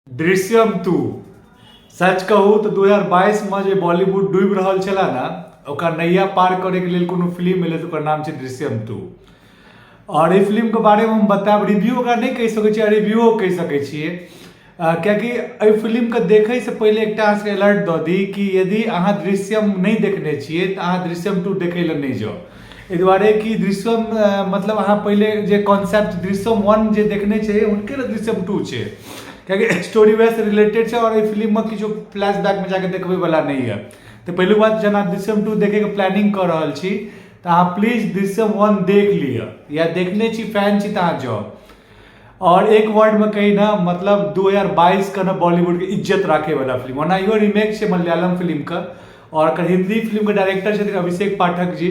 Drishyam to. सच कहू तऽ 2022 मे जे बॉलीवुड डूबि रहल छलै ने, ओकरा नैया पार करैके लेल कोनो फिल्म एलै तऽ ओकर नाम छै दृश्यम टू। आओर एहि फिल्मके बारेमे हम बतायब, रिव्यू ओकरा नहि कहि सकै छियै, रिव्यूओ कहि सकै छियै, कियाकि एहि फिल्मके देखैसँ पहिले एकटा अहाँ सबके अलर्ट दऽ दी कि यदि अहाँ दृश्यम नहि देखने छियै तऽ अहाँ दृश्यम टू देखै लए नहि जाउ। एहि दुआरे कि दृश्यम मतलब अहाँ पहिले जे कॉन्सेप्ट दृश्यम वन जे देखने छै हुनके लए दृश्यम टू छै, कियाकि स्टोरी वएहसँ रिलेटेड छै। आओर एहि फिल्ममे किछु फ्लैश बैकमे जाके देखबैवला नहि यऽ। तऽ पहिलुक बात, जेना दृश्यम टू देखैके प्लानिंग कऽ रहल छी तऽ अहाँ प्लीज दृश्यम वन देख लिअ, या देखने छी, फैन छी तऽ अहाँ जाउ। आओर एक वर्डमे कही ने, मतलब 2022 के ने बॉलीवुडके इज्जत राखैवला फिल्म। ओना इहो रीमेक छै मलयालम फिल्मके, आओर एकर हिन्दी फिल्मके डायरेक्टर छथिन अभिषेक पाठक जी।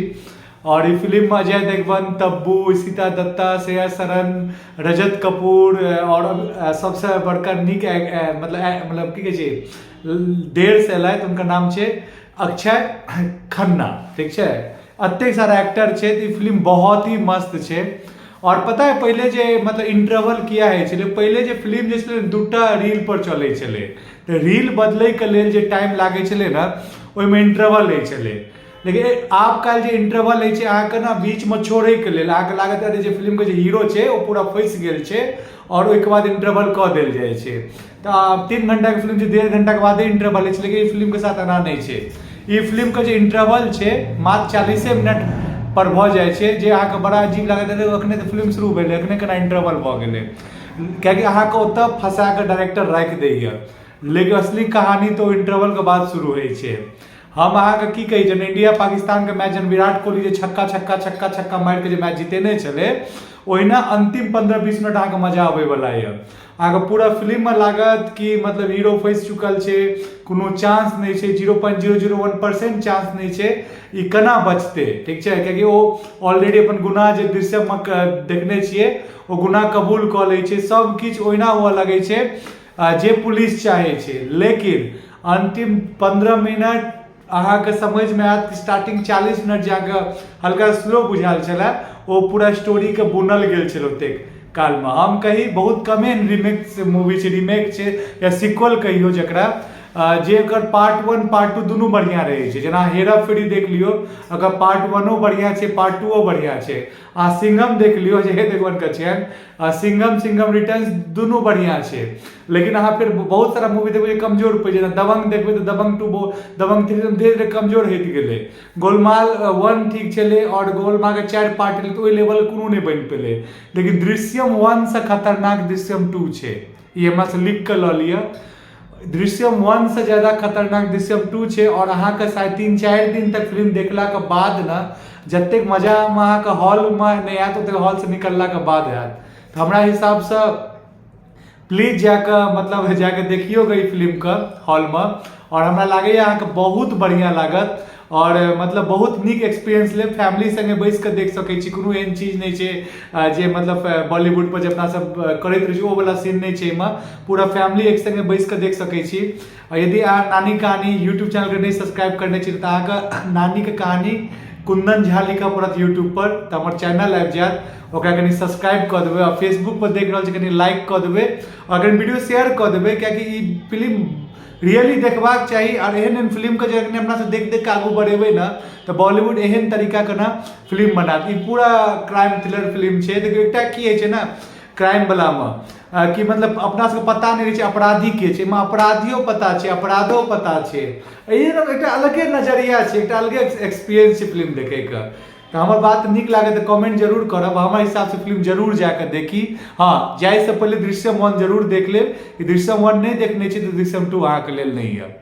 आओर ई फिल्ममे अजय देवगन, तब्बू, इशिता दत्ता, श्रेया सरन, रजत कपूर, आओर सबसँ बड़का नीक मतलब की कहै छै, देरसँ एलथि, हुनकर नाम छै अक्षय खन्ना। ठीक छै, एतेक सारा एक्टर छै तऽ ई फिल्म बहुत ही मस्त छै। आओर पता है पहिले जे मतलब इंटरवल किया होइ छलै? पहिले जे फिल्म जे छलै दूटा रील पर चलै छलै, तऽ रील बदलैके लेल जे टाइम लागै छलै ने, ओहिमे इंटरवल होइ छलै। लेकिन आब काल्हि जे इंटरवल होइ छै अहाँके ने बीचमे छोड़ैके लेल, अहाँके लागत अरे जे फिल्मके जे हीरो छै ओ पूरा फँसि गेल छै, आओर ओहिके बाद इंटरवल कऽ देल जाइ छै। तऽ आब 3 घंटाके फिल्म छै, 1.5 घंटाके बादे इंटरवल होइ छै। लेकिन ई फिल्मके साथ एना नहि छै। ई फिल्मके जे इंटरवल छै मात्र 40 मिनट पर भऽ जाइ छै, जे अहाँके बड़ा अजीब लागत, अरे अखने तऽ फिल्म शुरू भेलै, अखने केना इंटरवल भऽ गेलै? कियाकि अहाँके ओतऽ फंसा कऽ डायरेक्टर राखि दैए, लेकिन असली कहानी तऽ ओ इंटरवलके बाद शुरू होइ छै। हम अहाँके की कहै छी, इंडिया पाकिस्तानके मैच जहन विराट कोहली जे छक्का छक्का छक्का छक्का मारि कऽ जे मैच जितेने छलै, ओहिना अंतिम 15-20 मिनट अहाँके मजा अबै वला यऽ। अहाँके पूरा फिल्ममे लागत कि मतलब हीरो फँसि चुकल छै, कोनो चांस नहि छै, 0.001% चांस नहि छै, ई केना बचतै? ठीक छै, कियाकि ओ ऑलरेडी अपन गुनाह जे दृश्यमे देखने छियै, ओ गुनाह कबूल कऽ लै छै। सब किछु ओहिना हुअ लगै छै जे पुलिस चाहै छै। लेकिन अन्तिम 15 मिनट अहाँके समझमे आयत कि स्टार्टिंग 40 मिनट जे अहाँके हल्का स्लो बुझायल छलै, ओ पूरा स्टोरीके बुनल गेल छलै ओतेक कालमे। हम कही बहुत कमे रीमेक मूवी छै, रीमेक छै या सिक्वल कहियौ जकरा, जे एकर पार्ट वन, पार्ट टू दुनू बढ़िआँ रहै छै। जेना हेरा फेरी देख लियौ, ओकर पार्ट वनो बढ़िआँ छै, पार्ट टूओ बढ़िआँ छै। आ सिंघम देख लियौ, जे देवगनके छियनि, आ सिंघम, सिंघम रिटर्न्स दुनू बढ़िआँ छै। लेकिन अहाँ फेर बहुत सारा मूवी देखबै जे कमजोर पड़ि जेना दबंग देखबै तऽ दबंग टू, दबंग थ्री धीरे धीरे कमजोर होइत गेलै। गोलमाल वन ठीक छलै, आओर गोलमालके चारि पार्ट एलै तऽ ओहि लेवल कोनो नहि बनि पेलै। लेकिन दृश्यम वनसँ खतरनाक दृश्यम टू छै, ई हमरासँ लिख कऽ लऽ लिअ। दृश्यम वनसँ ज्यादा खतरनाक दृश्यम टू छै। आओर अहाँके शायद 3-4 दिन तक फिल्म देखलाके बाद ने जतेक मजा अहाँके हॉलमे नहि आयत, ओतेक हॉलसँ निकललाके बाद आयत। तऽ हमरा हिसाबसँ प्लीज जाकऽ मतलब जाकऽ देखियौ ई फिल्मके हॉलमे, आओर हमरा लागैए अहाँके बहुत बढ़िआँ लागत, आओर मतलब बहुत नीक एक्सपीरियंस लेब। फैमिली सङ्गे बैस कऽ देख सकै छी। कोनो एहन चीज नहि छै जे मतलब बॉलीवुड पर जे अपना सब करैत रहै छी, ओ वाला सीन नहि छै एहिमे। पूरा फैमिली एक सङ्गे बैस कऽ देख सकै छी। आओर यदि अहाँ नानी कहानी यूट्यूब चैनलके नहि सब्सक्राइब करने छी तऽ अहाँके नानीके कहानी कुन्दन झा लिखऽ पड़त यूट्यूब पर तऽ हमर चैनल आबि जायत। ओकरा कनि सब्सक्राइब कऽ देबै, आओर फेसबुक पर देख रहल छी, कनि लाइक कऽ देबै, आओर कनि वीडियो शेयर कऽ देबै, कियाकि ई फिल्म रियली देखबाक चाही। आओर एहन एहन फिल्मके जे अखन अपना सब देख देख कऽ आगू बढ़ेबै ने, तऽ बॉलीवुड एहन तरीकाके ने फिल्म बनायत। ई पूरा क्राइम थ्रिलर फिल्म छै। देखियौ, एकटा की होइ छै ने क्राइम वलामे कि मतलब अपना सबके पता नहि रहै छै अपराधी के छै। एहिमे अपराधियो पता छै, अपराधो पता छै। एहि एकटा अलगे नजरिया छै, एकटा अलगे एक्सपीरियंस छै फिल्म देखैके। तऽ हमर बात नीक लागत तऽ कमेंट जरूर करब। हमर हिसाबसँ फिल्म जरूर जाकऽ देखी। हँ, जाइसँ पहिले दृश्यम वन जरूर देख लेब। कि दृश्यम वन नहि देखने छी तऽ दृश्यम टू अहाँके लेल नहि यऽ।